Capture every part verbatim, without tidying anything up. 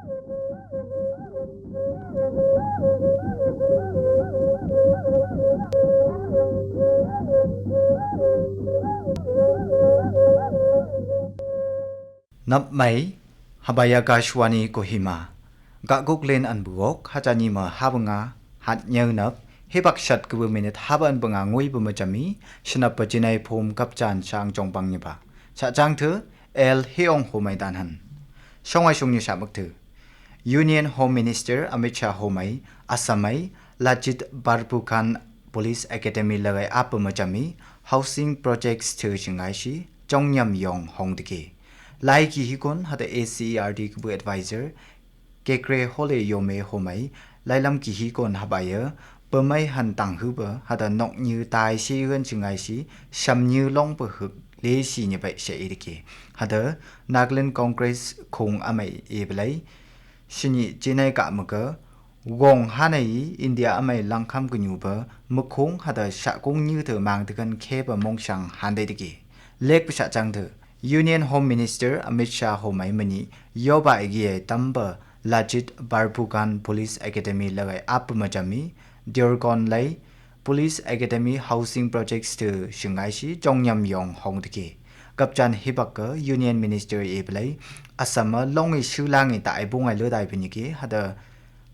Nap mai, haba Akashvani Kohima. Gakuk len anbu ok, hajani ma haba nga, hat nyeu nap, hibak shat kubu minit haba anbu nga ngui bu majami, shanap ba jinai phum kapjan sang jong bang nyi ba. Sa jang thu, el hiong ho mai dan han. Shong ai shong nyi sa mak thu. Union Home Minister Amit Shah ho mai, Assam mai, Lachit Borphukan Police Academy lagai apa majami, housing projects thu shingai shi, jong nyam yong hong diki. Lai ki hikon hada A C E R T kubu advisor, Kekre Hole Yome ho mai, lailam ki hikon haba ya, pamai han tang hu ba, hada nok nyu tai shi ran shingai shi, sham nyu long ba huk, le shi nyi bai sha e diki. Hada Nagaland Congress khung amai e blai, shini jinai ka maka, gong hanai India amai langkham kunyu ba, makhung hada shakung nyu thu mang tekan khe ba mong shang han dai diki. Lek ba sa jang thu. Union Home Minister Amit Shah ho mai mani, yoba igi ai tamba Lachit Borphukan Police Academy lagai apa majami, Deokon lai, Police Academy Housing Projects thu shingai shi, jong nyam yong hong diki. Kapjan hibak ka Union Minister e blai, Assam a long i shu lang i ta ai bung ai le dai bini ki, hada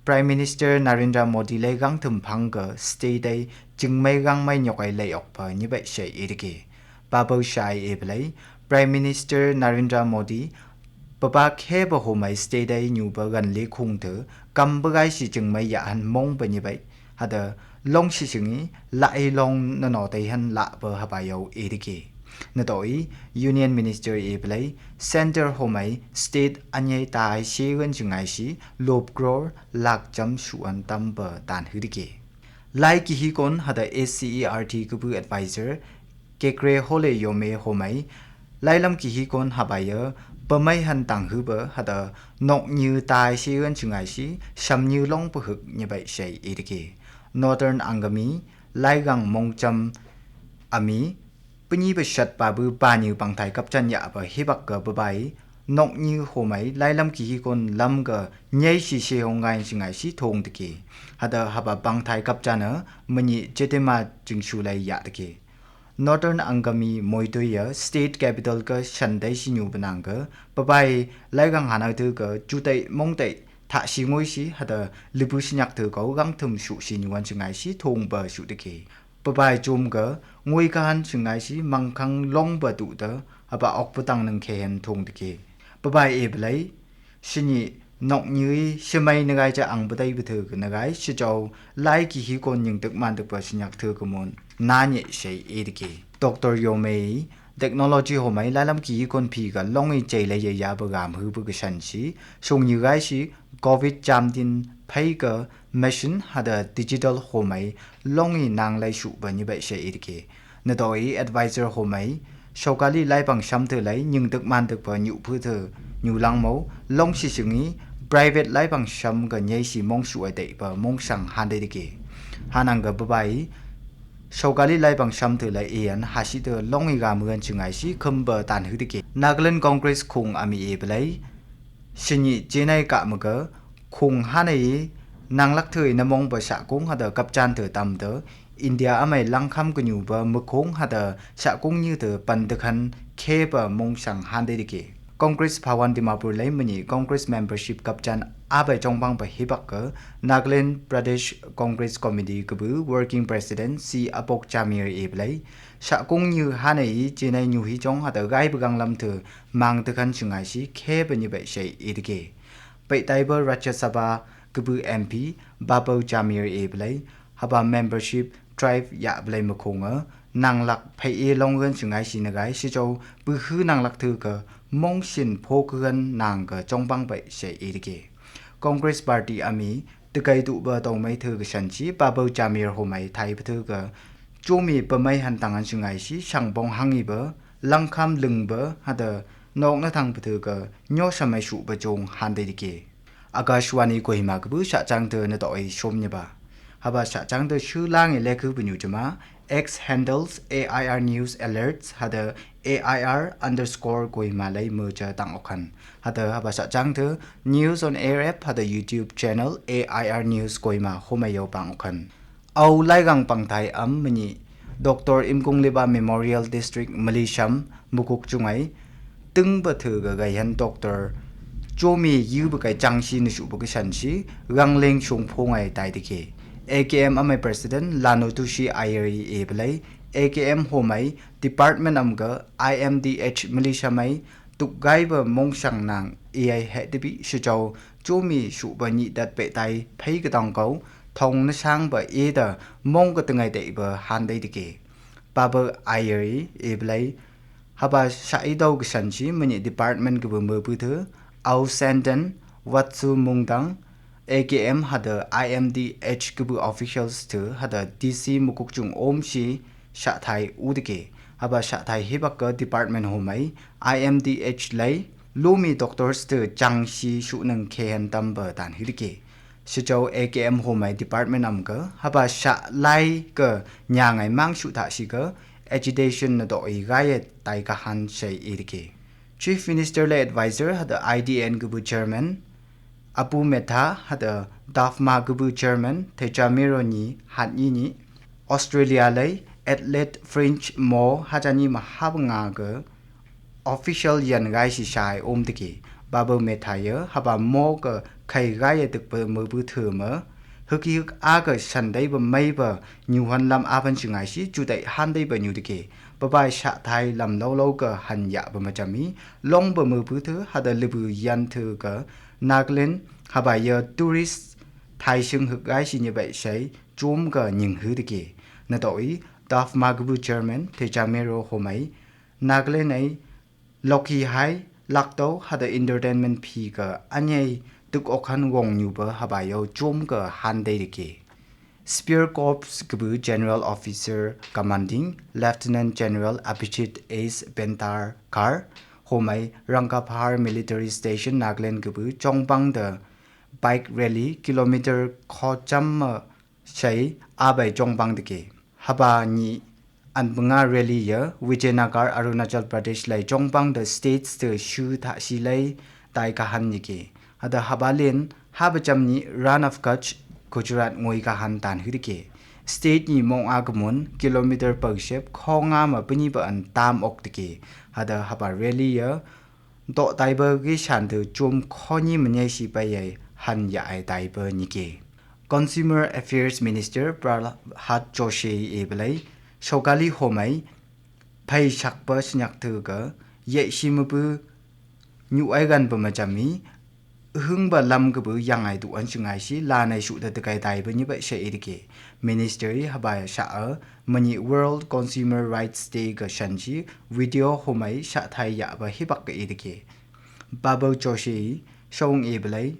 Prime Minister Narendra Modi lai gang thum phang ka state ai jingmai gang mai nyok ai lai ok ba nyi bai shai e diki. Babau Shah e blai, Prime Minister Narendra Modi, papa khe ba ho mai state ai nyu ba gan le khung thu, kam ba gai shi jingmai ya han mong ba nyi bai. Hada long shi shingi, la i long na no tai han la ba haba yau e diki. Na to i, Union Minister e blai, Center ho mai state anyai tai shi ran shingai shi, lop crore, lak jam shu an tamba dan hu diki. Lai ki hikon hada A C E R T kubu advisor, Kekre Hole Yome ho mai, lailam ki hikon haba ya, pamai han tang hu ba hada nok nyu tai shi ran shingai shi, sham nyu long ba huk nyi bai shai e diki. Northern Angami, laigang mong jam ami, puni ba shat ba bu ba nyu bang thai kapjan ya ba hibak ka ba bai, nok nyu ho mai, lailam ki hikon lam ka nyai shi shi hong ngai shingai shi thong diki. Hada haba bang thai kapjan a, mani Chetima jingshu lai ya diki. Northern Angami Moitoi a state capital ka shan dai shi nyu ba nang ka, ba bai laigang hanau thu ka, chu tai mong tai, tha shi ngoi shi, hada libu shi nyak thu ka, gang thum shu shi nyu wan shingai shi, thong ba shu diki. Ba bai jum ka, ngoi ka han shingai shi, mangkhang long ba tu ta, haba ok ba tang nang khe han thong diki. Ba bai e blai, shini nok nyu i, shimai na gai cha ang ba tai ba thu ka na gai, shi jau, lai ki hikon nying tuk man tuk ba shi nyak thu ka mun, na nyi shai e diki. Doctor Yome, technology ho mai, lailam ki hikon phi ka, long i chai lai ya ya ba gam hu ba ka shan shi, shung nyu gai shi, covid jam din phai ka, machine hada digital ho mai, long i nang lai shu ba nyi bai shai e diki. Na to i advisor ho mai, shokali lai bang sham thu lai, nying tuk man tuk ba nyu phu thu, nyu lang mo, long shi shingi, private lai bang sham ka nyai shi mong shu ai dai ba, mong shang han dai diki. Hanang ka ba bai, shokali lai bang sham thu lai iyan, ha shi thu long i ga mu an shingai shi, khum ba tan hu diki. Nagaland Congress khung ami e blai, shini jinai ka maka, khung hanai, nang lak thu i na mong ba shakung hada kapjan thu tam thu, India amai langkham kunyu ba makhung hada shakung nyu thu pan dikhan khe ba mong shang han dai diki. Congress Bhawan Dimapur lai mani Congress membership kapjan abai jong bang ba hibak ka, Nagaland Pradesh Congress Committee kubu Working President C Apok Jamir e blai, shakung nyu hanai jinai nyu hi jong hada gai ba gang lam thu, mang dikhan shingai shi khe ba nyi bai shai e diki. Pai tai ba Rajya Sabha kubu M P, Babau Jamir e blai, haba membership drive ya blai makhung a, nang lak phai e long ran shingai shi na gai, shi jau, bu hu nang lak thu ka, mong shin pho ka ran nang ka jong bang bai shai e diki. Congress Party ami, tikai tu ba tau mai thu ka shan shi, Babau Jamir ho mai thai ba thu ka, chu mi ba mai han tang an shingai shi, shang bong hang i ba, langkham lung ba, hada, nok na thang ba thu ka, nyo sha mai shu ba jong han dai diki. Akashvani Kohima kubu sa jang thu na to i shom nyi ba. Haba shachang de shulang e leku bunyu jema, X handles A I R News Alerts hada A I R underscore Kohima lei meja tang okhan. Hada haba shachang de News on Air app hada YouTube channel A I R News Kohima homai yo pang okhan. Au laigang pangthai am mani Doctor Imkung Liba Memorial District Malisham Mukokchung ai, tingba thu ga gaihan doctor chomi yuba kai changsi nasuba kashansi, gangleng shungphung ai tai dike. A K M amai President Lanu Tushi Ayari e belai, A K M homai department am ga I M D H Malisham ai, tukgaiba mongsang nang e ai hedibi shijau chomi suba ni dat pe tai phei katang kau, thong nasangba e da mong katangai daiba han dai dike. Baba Ayari e belai, haba shai dau kashansi mani department gaba mebu thu, Au Senden, Watsu Mungdang, A K M hada I M D H gaba officials thu hada D C Mukokchung omsi shathai u dike. Haba shathai hibak ga department homai I M D H lei lumi doctors thu changsi sunang kehen tamba tan hi dike. Shijau A K M homai department am ga haba shalai ga nyangai mang sutha si ga agitation nadoi gaiye tai kahan shai e dike. Chief Minister lei advisor hada I D N gaba chairman Apu Metha hada DAFMA gaba chairman Thechamero ni hat ni ni Australia lei Adelaide Fringe Mall hajani mahaba nga ga official yan gaisi shai om dike. Baba Metha ya haba mall ga khai gaiye dikba mebu thu ma, hiki hik a ga shandaiba maiba nyuhan lam aban singaisi jutai handaiba nyu dike. Babai shathai lam lau lau ga hanya ba majami, longba mebu thu hada libu yan thu ga Nagaland haba ya tourist thaising hik gaisi ni bai shai chom ga nying hu dike. Nadoi DAFMA gaba chairman Thechamero homai Nagaland ai lokhi hai lakdau hada entertainment phi ga anyai tuk okhan wong nyuba haba yau chom ga han dai dike. Spear Corps gaba General Officer Commanding Lieutenant General Abhijit S Bhandarkar homai Rangapahar Military Station Nagaland gaba chongbang da bike rally kilometer kho cham ma shai abai chongbang dike. Haba ni anbunga rally ya Vijaynagar Arunachal Pradesh lei chongbang da states thu shu tha si lei tai kahan nike. Hada haba len haba cham ni Rann of Kutch Gujarat ngoi kahan tan hu dike. State ni mong a kamun kilometer pagshep kho nga ma puni ba an tam ok dike. Hada haba rally ya do taiba gi shan thu chom kho ni manyai si pai yai hanya ai taiba nike. Consumer Affairs Minister Prahlad Joshi e belai, Sokali homai phai sakba sinyak thu ga yai si mabu nyu ai gan ba majami, hung ba lam gaba yang ai du an singai si la nai su da dagai dai ba ni ba sha e dike. Ministry haba sha a mani World Consumer Rights Day ga shan si video homai shathai ya ba hibak ga e dike. Baba Joshi song e belai,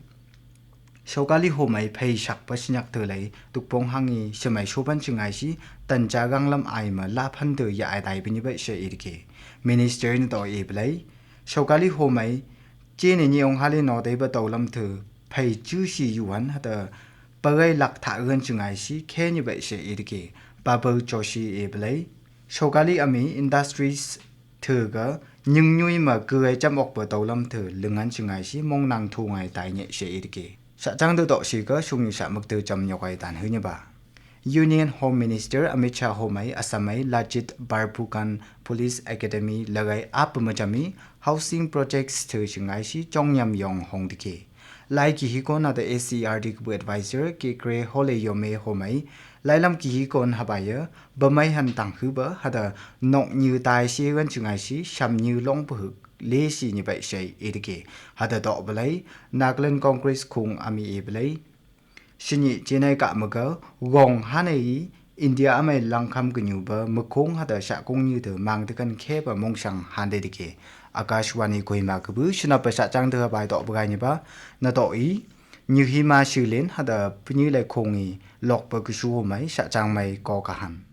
Sokali homai phai sakba sinyak thu lei tukpong hangi semai soban singai si tanja ganglam ai ma laphan thu ya ai dai ba ni ba sha e dike. Ministry na do e belai, Sokali homai chene ni ong hali no dai ba taulam thu phai chu si yuan hada pagai lak tha gan singai si khe ni ba sha e dike. Baba Joshi e belai, Sokali ami industries thu ga nying nyui ma kuai cham ok ba taulam thu lingan singai si mong nang thu ngai tai nye sha e dike. Sa chang du do si ga sung ni sa mak thu cham nyok ai tan hu ni ba. Union Home Minister Amit Shah homai Assam ai Lachit Borphukan Police Academy lagai ap majami housing projects thu singai si chong nyam yong hong dike. Lai ki hi kon ada S C R D kubu advisor Kekre Hole Yome homai lailam ki hi kon haba ya bamai han tang hu ba hada nok nyu tai si gan singai si sham nyu long ba huk le si ni bai shai e dike. Hada do belai Nagaland Congress kung ami e belai. Sini chinai ka maga gong hanai India amai langkham kanyu ba makung hada sakung nyu thu mang thu kan khe ba mong sang han dai dike. Akashvani Kohima kubu sina ba sa chang thu bai do ba gai ni ba na do i nyu hi ma shilin hada puni lai kung i lok ba kusu mai sa chang mai ko kahan.